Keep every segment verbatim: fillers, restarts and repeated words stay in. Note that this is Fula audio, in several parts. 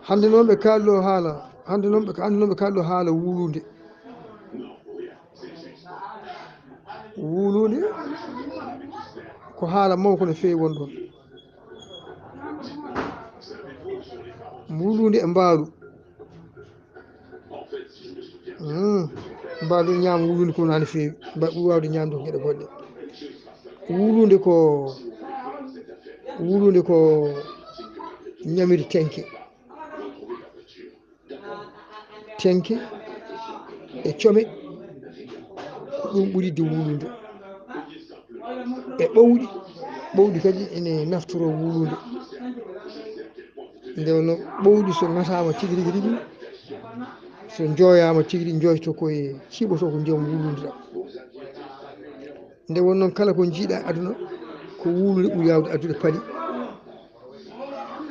Hannde noon ɓe kaalɗo haala, hannde noon ɓe, hannde noon ɓe kaalɗo haala wuulunde. Wuulunde ko haala mawko no feewi won ɗoon. Wuulunde e mbaalu. Hmm. Mbaalu ñaama wuulunde ko no feewi. Mba-, ɓuri waawde ñaamde ko geɗe goɗɗe. Wuulunde ko, wuulunde ko ñamiri tenke. Tenke e come, ko ɗum ɓuri yiɗde wuulunde. E ɓowɗi, ɓowɗi kadi ene naftoro wuulunde. Nde wonno ɓowɗi so ŋataama tigi rigi rigi, so jooyaama tigi rigi, jooyto ko e ciɓoto ko ndiyam wuulunde ɗam. Nde won noon kala ko njiiɗa e aduna, ko wuulunde ɓuri yaawde addude pali.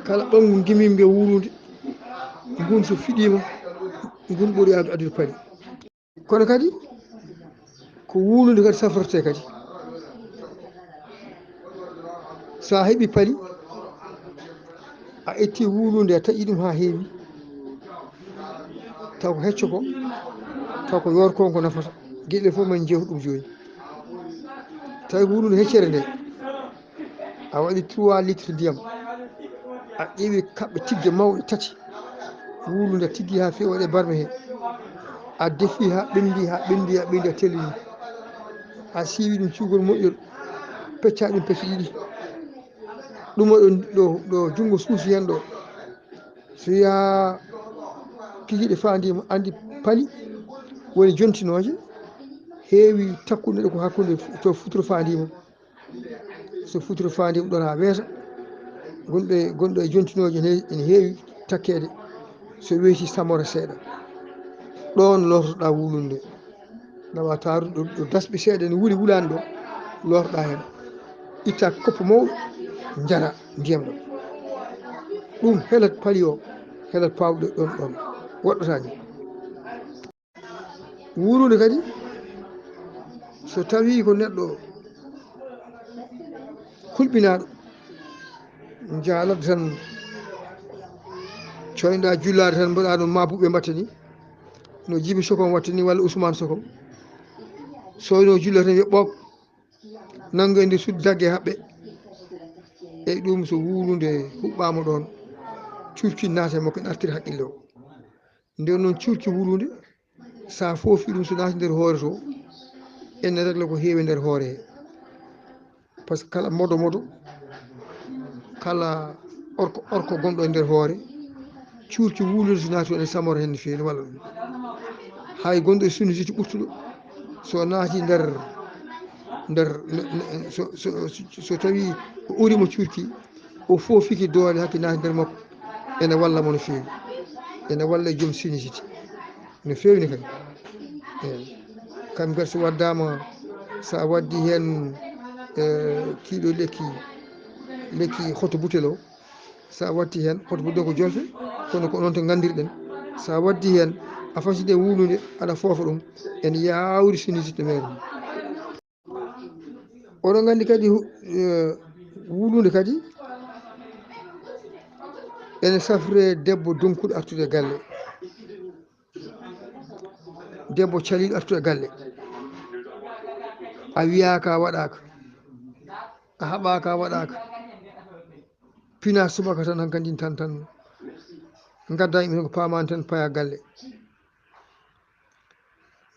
Kala ɓanngu ngimiimi nge wuulunde, ngun so fiɗiima, ngun ɓuri yaawde addude pali. Kono kadi, ko wuulunde kadi safrortee kadi. So a heɓi pali, a itti wuulunde, a taƴi ɗum haa heewi, taw ko hecco ko, taw ko yoor ko nafata. Geɗe fof men njeew ɗum jooni. Tawi wuulunde heccere nde, a waɗi trois litres ndiyam, a ƴeewi kaɓɓe tigge mawɗe tati, wuulunde tiggi haa feewi, waɗi barme he, a defi haa ɓenndi, haa ɓenndi, haa ɓenndi, a tellini, a siiwi ɗum cuugol moƴƴol, pecca ɗum pecce ɗiɗi. Ɗum ɗo, ɗo, ɗo junngo suusi heen ɗo, so wiyaa kikiiɗe faandiima, anndi pali woni jontinooje, heewi takkude ɗo ko hakkunde to futuro faandiima. So futuro faandiima ɗoon haa weeta, gonɗo e, gonɗo e jontinooje ene, ene heewi takkeede. So weeti samora seeɗa, ɗoon lortoɗaa wuulunde. Nawa taaru ɗo, ɗo dasɓi seeɗa ene wuli wulaani ɗo, lorɗa heen. Itta koppo mawɗo, njara ndiyam ɗam. Ɗum helat pali o, helat paawɗo ɗon ɗon. Woɗɗataani. Wuulunde kadi, so tawii ko neɗɗo kulɓinaaɗo, njaalat tan, coyɗa jullaade tan, mbaɗa no Mabuɓe mbatta ni, no Jibi Sokom watta ni, walla Ousmane Sokom. So no julla tan, yo ɓoog, nanngo e nde suddi dagge haɓɓe. Eyi, ɗum so wuulunde huɓɓaama ɗoon, cuurki naata e makko, ene artira haqqille o. Nden noon, cuurki wuulunde, so a foofi ɗum, so naati nder hoore to, ene régla ko heewi nder hoore he. Par ce que kala modo modo, kala orko orko gonɗo e nder hoore, cuurki wuulunde so naati toon, ene samora heen no feewi, ene walla ɗum. Hay gonɗo e sinusite ɓurtuɗo, so naati nder, nder, ne, ne, so, so, so, so tawi o uriima cuurki, o foofike doole hakke naati nder makko, ene walla mo no feewi. Ene walla e joom sinusite. No feewi ni kadi. Eey. Kam kadi so waddaama, so a waddi heen, eh, kiiɗo lekki, lekki hoto butel o, so a watti heen, hoto butel o ko jolte, kono ko noon to nganndirɗen. So a waddi heen, a fasii ɗe wuulunde, aɗa foofa ɗum, ene yaawri sinusite no meeri. Oɗon nganndi kadi hu-, eh, wuulunde kadi ene safree debbo donkuɗo artude e galle. Debbo caliiɗo artude e galle. A wiyaaka, a waɗaaka. A haɓaaka, a waɗaaka. Pina subaka tan, hankadi tan, tan ngadda yimɓe tan ko paamaani tan, paya galle.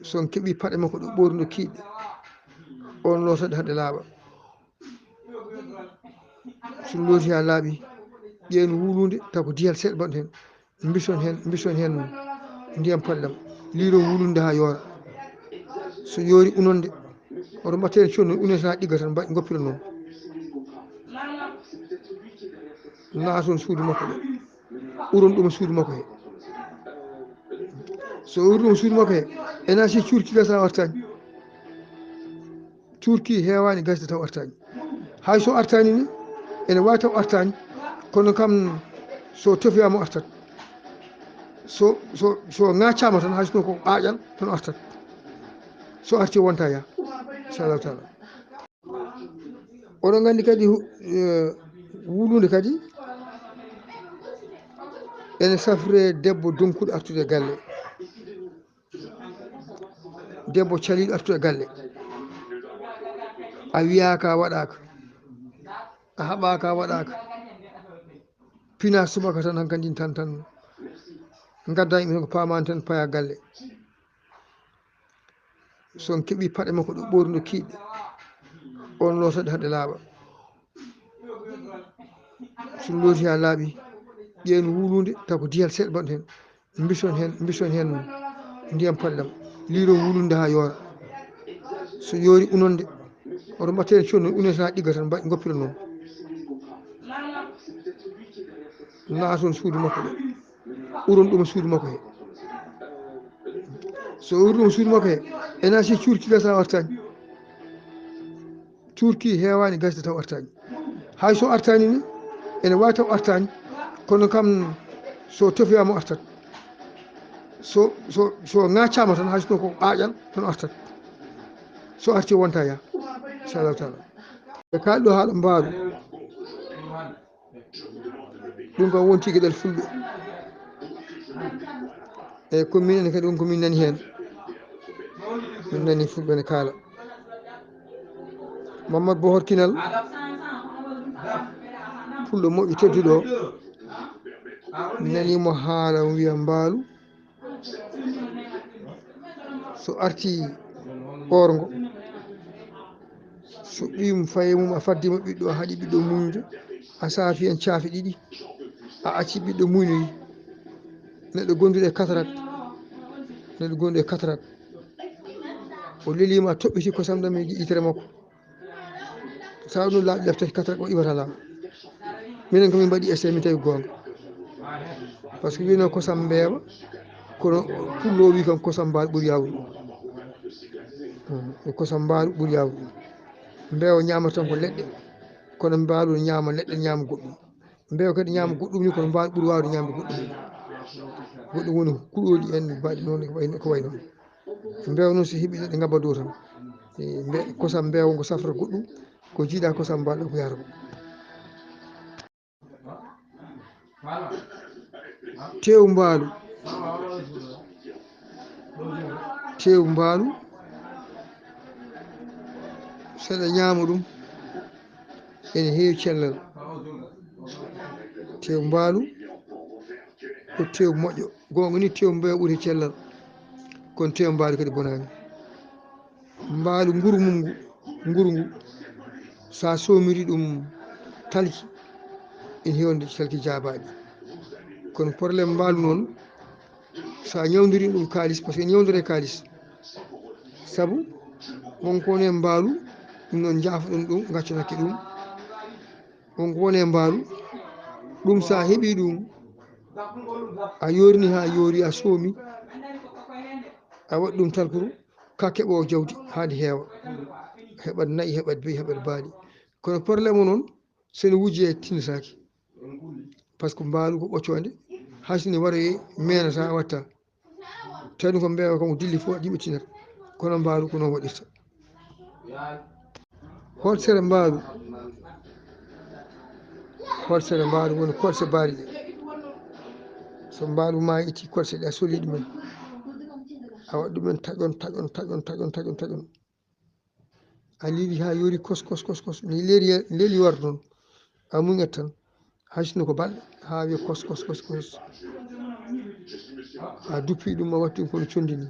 So on keɓii paɗe makko ɗo ɓoornuɗo kiiɗɗe, on lootaɗe haa ɗe laaɓa. So on looti haa laaɓi, ƴeen wuulunde, taw ko diyal seeɗa mbaɗon heen. Mbison heen, mbison heen ndiyam paɗe ɗam. Liiron wuulunde haa yoora. So yoori, unon nde. Oto mbaɗ heen conndi, unen tan haa ɗigga tan, mbaɗ, ngoppiron noon. Naaton suudu makko ɗo. Uron ɗum suudu makko he. So uri ɗum suudu makko he, ena si cuurki gasa artaani. Cuurki heewaani gasde taw artaani. Hay so artaani ni, ene waawi taw artaani, kono kam so tofiyaama artat. So, so, so ŋaccaama tan, hay so ko aaƴal tan artat. So arti wonta ya, inchallahu taala. Oɗon nganndi kadi hu-, eh, wuulunde kadi, Ene safre debbo donkuɗo artude galle. Debbo caliiɗo artude galle. A wiyaaka, a waɗaaka. A haɓaaka, a waɗaaka. Pina subaka tan, hankadi tan, tan. Ngadda yimɓe ko paamaani tan, paya galle. So on keɓii paɗe makko ɗo ɓornuɗo kiiɗɗe, on lootade hade laaɓa. So looti haa laaɓi, ƴeen wulunde, taw ko diyal seeɗa mbaɗon heen. Mbison heen, mbison heen ndiyam paɗe ɗam. Liiron wulunde haa yoora. So yoori, unon nde. Oto mbaɗte heen conndi, unen tan haa ɗigga tan, mbaɗ-, ngoppiron noon. Naaton suudu makko ɗo. Uron ɗum e suudu makko he. So uri ɗum e suudu makko he, ena si cuurki gasa artaani. Cuurki heewaani gasde taw artaani. Hay so artaani ni, ene waawi taw artaani. Kono kam, so tofiyaama artat. So, so, so ŋaccaama tan, hay so ko aaƴal tan artat. So arti wonta yaa. Inchallahu taala. Ɓe kaali ɗo haala mbaalu. Ɗum kam wonti geɗal fulɓe. Eyi, ko minen kadi, ɗum ko min nani heen. Min nani fulɓe ne kaala. Mamadou Bohor Kinal, pullo moƴƴo tedduɗo, mi nani mo haala, o wiya mbaalu. So arti ɓoorngo, so ɓiyum faye mum a faddi mo ɓiɗɗo, a haɗi ɓiɗɗo muñde, a saafi en caafe ɗiɗi, a acci ɓiɗɗo muñoyi. Neɗɗo gonduɗo e katarat, neɗɗo gonduɗo e katarat, o lelima, a toɓɓiti kosam ɗam e yitere makko. Sa ɗum laaɓi, laaɓi tati, quatre heures, o iwata laaɓa. Minen ko min mbaɗi essai, min tawi goonga. Par ce que wino kosam mbeewa, kono pullo wi kam kosam mbaalu ɓuri yaawde ɗum. Hmm, ko kosam mbaalu ɓuri yaawde ɗum. Mbeewa ñaamata tan ko leɗɗe, kono mbaalu ne ñaama leɗɗe, ñaama goɗɗum. Mbeewa kadi ñaama goɗɗum ni, kono mbaalu ɓuri waawde ñaamde goɗɗum ni. Goɗɗum woni kuɗooli en mbaɗi noon, ko wayi, ko wayi noon. Mbeewa noon so heɓi ɗe ngabba dow tan. E, mbe-, kosam mbeewa ngo safrata goɗɗum, ko jiiɗa kosam mbaalu ko yahata ko. Tew mbaalu. Tew mbaalu. Seɗa ñaama ɗum. Ene heewi cellal. Tew mbaalu ko tew moƴƴo. Goonga ni, tew mbeewa ɓuri cellal. Kono tew mbaalu kadi bonaani. Mbaalu nguru mum ngu, nguru ngu, sa soomiri ɗum talki, ene heewi wonde talki jaabaaɗi. Kono problème mbaalu noon, sa ñawndiri ɗum kaalis, par ce que ñawndire kaalis. Sabu won ko woni e mbaalu, ɗum noon njaafoɗon ɗum, ngaccoɗon hakke ɗum. Won ko woni e mbaalu, ɗum sa heɓi ɗum, a yorini ha yoori, a soomi, a waɗi ɗum talkuru, ka keɓoowo jawdi haa ndi heewa. Heɓat na'i, heɓat be'i, heɓat baali. Kono problème o noon, so ene wujje, tinnataake. Par ce que mbaalu ko ɓoccoonde, hay so ne waroye, meenata, watta. Tawi ko mbeewa kam, ko dilli fof, yimɓe tinata. Kono mbaalu ko noon waɗirta. Horsere mbaalu. Horsere mbaalu woni korse baali ɗe. So mbaalu ma itti korse ɗe, a soli ɗumen. A waɗi ɗumen taƴon, taƴon, taƴon, taƴon, taƴon, taƴon. A liiri haa yoori kos, kos, kos, kos. Ni leeri, leeli war noon. A muñat tan. Hay sinno ko balɗe, haa wiya kos, kos, kos, kos. A duppi ɗum, a watti ɗum kono condi ni.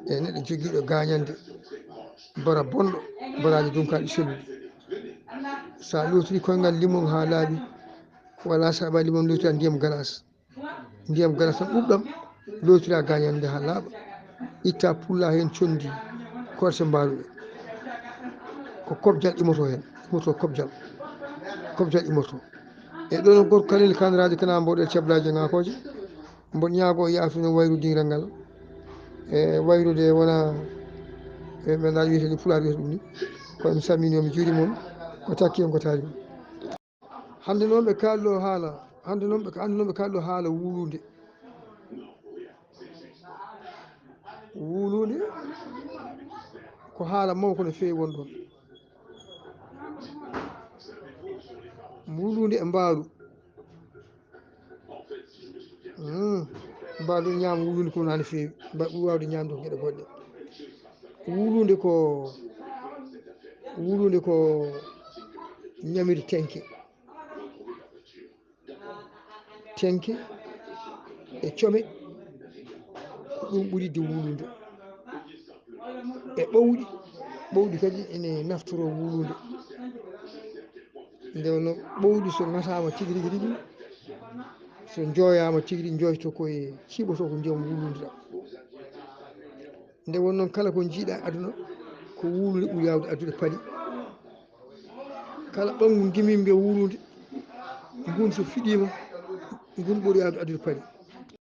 E neɗɗo jogiiɗo gaañande, bara bonɗo, baraaji dunkaaɗi selluɗi. Sa lootiri koyngal limon haa laaɓi, wala saɓa limon lootira ndiyam galas. Ndiyam galas tan ɓuuɓɗam, lootira gaañande haa laaɓa. Itta pulla heen condi, korse mbaalu ɗe. Ko kobjal imoto heen, imoto kobjal. Kobjal imoto. E ɗo no gorko Kalil Kan Radio kana mboɗo e ceblaaji ŋakooje. Mboɗo ñaago yaafuno wayru diiral ngal. E wayrude wona, e ɓe ndaa wiyete ni, pulaar wiyata ɗum ni. Kono mi salmini on, mi juuri mon. Ko takki on, ko taari on. Hannde noon ɓe kaalɗo haala, hannde noon ɓe, hannde noon ɓe kaalɗo haala wuulunde. Wuulunde ko haala mawko no feewi won ɗon. Wuulunde e mbaalu. Waawde ñaam wuulunde ko noon no feewi, mbaɗa ɓuri waawde ñaamde ko geɗe goɗɗe. Wuulunde ko, wuulunde ko ñamiri tenke. Tenke e come, ko ɗum ɓuri yiɗde wuulunde. E ɓowɗi, ɓowɗi kadi ene naftoro wuulunde. Nde wonno ɓowɗi so ŋataama tigi rigi rigi, so jooyaama tigi rigi, jooyto ko e ciɓoto ko ndiyam wuulunde ɗam. Nde won noon kala ko njiiɗa aduna, ko wuulunde ɓuri yaawde addude paɗi. Kala ɓanngu ngimimbe wuulunde, ngun so fiɗiima, ngun ɓuri yaawde addude paɗi.